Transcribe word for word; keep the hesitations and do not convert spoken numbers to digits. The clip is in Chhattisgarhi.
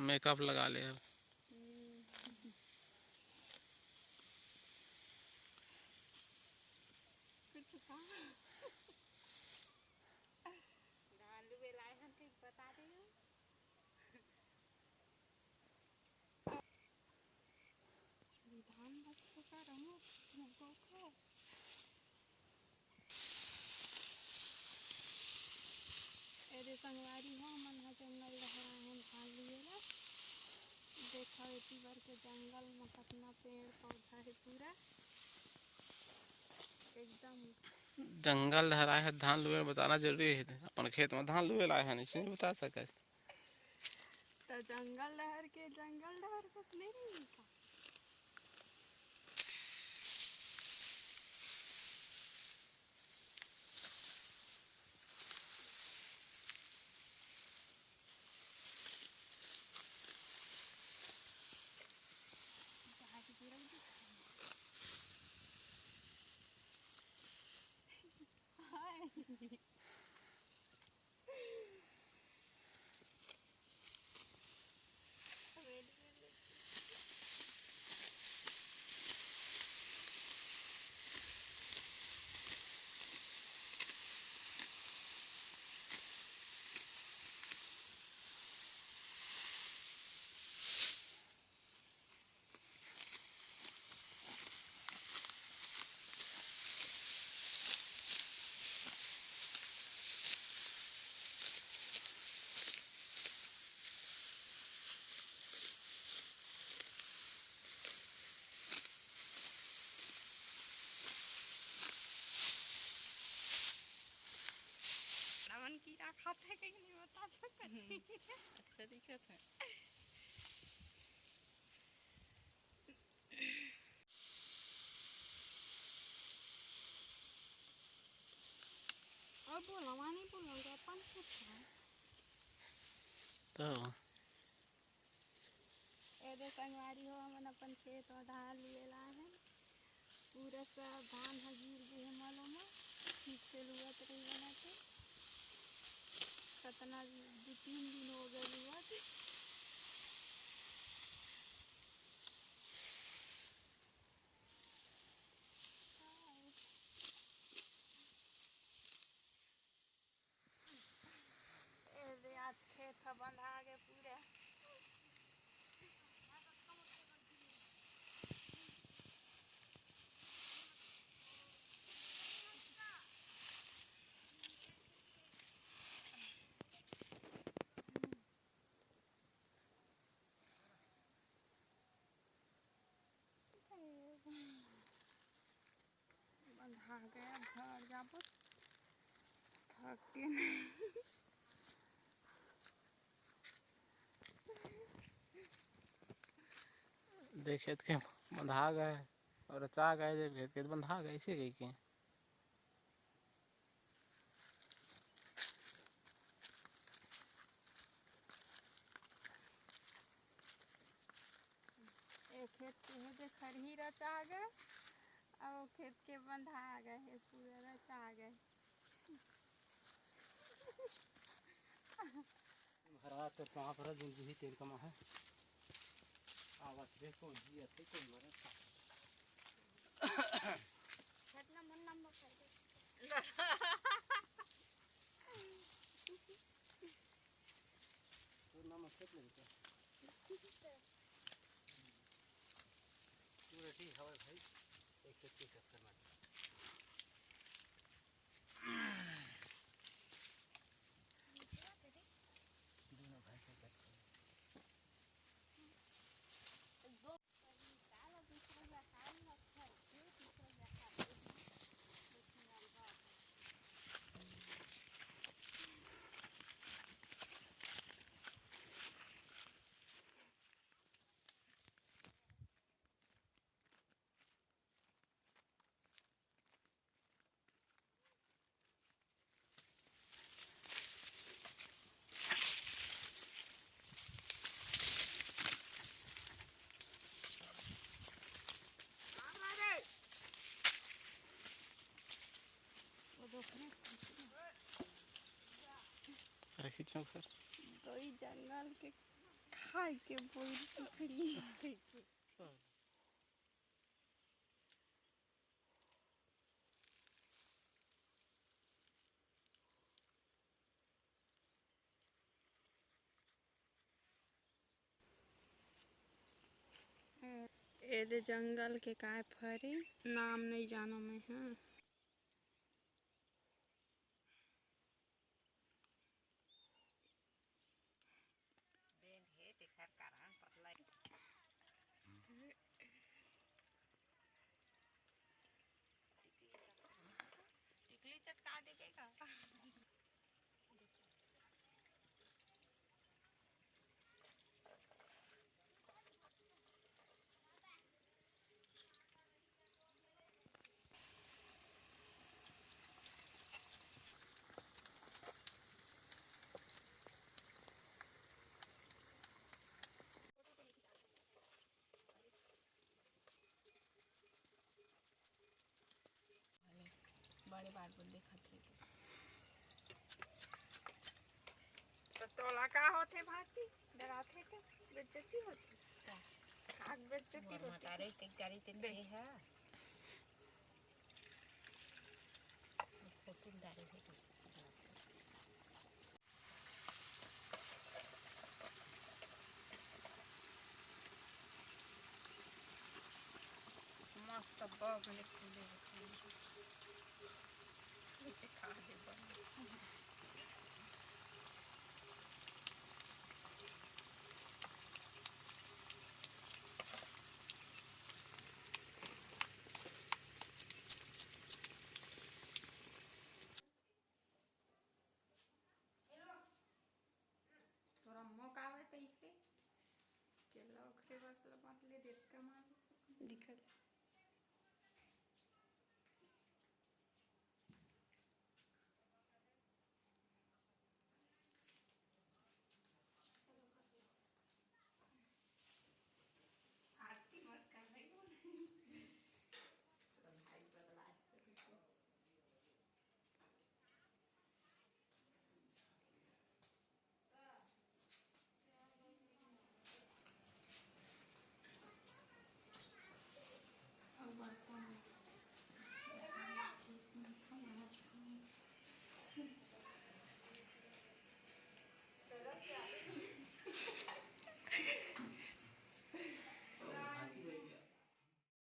मेकअप लगा ले अब। ए दे संगवारी हो, हमन ह जंगल डहर आए हन धान लुए ला। देखा, एती बर के जंगल म कतना पेड़ पौधा हे पूरा एकदम। जंगल डहर आए हन धान लुए, बताना जरूरी हे। अपन खेत म धान लुए ला आए हन, अइसे नइ बता सकस। त जंगल डहर के, जंगल डहर कुछ नइ रही का? हमन कीरा खाथे कहीं नहीं बता सकत। हम्म, अच्छा दिखत हे। अउ बोला, वहाँ नहीं बोला, अपन कुछ है। तो ए दे संगवारी हो, हमन अपन खेत म धान लुए ला आए हन। पूरा सब धान ह गिर गे हे मलो म, ठीक से लुअत रही बना के। कतना दू तीन दिन हो गए लुअत। ए दे, आज खेत ह बंधा गे पूरा। बंधा गया, घर जाबो, थक के नहीं। देखे के बंधा गए और रचा गए, देखे के बंधा गए, ऐसे कही के। ए खेत के हे जे खरही रचा गए, अउ खेत के बंधा गए हे, पूरा रचा गए। महाराज तो कहाँ पर जिंदगी तेल कमा है। आवत रे, कोन जियत हे, कोन मरत हे। छटना मन नंबर कर दे। तोर नाम अक्षत नहीं क्या? पूरा ठीक हवा भाई, एक सौ तीस अक्षर में। दोनों भाई से बात करो। वो दो खड़े हैं। अरे खींचो फिर। कोई जंगल के खाए के बोल कुकरी। ए दे जंगल के काय फरी, नाम नइ जानो मैं, हाँ। बेंध हे, तेखर कारन पतला। टिकली चटका देबे का? बड़े बात बोल देखत हे। तो तोला का होथे भांची? डराथे तो बेइज्जती होथे। का? खाक बेइज्जती मोर होथे। मतारे के गाड़ी ते दे। दे हा। फोटो डाले हे तो। मस्त बगले फूले हे। खा ले बन। तोरा मोक आवे तइसे। केला ओखरे बस ल बांट ले, देख के मार। दिखत।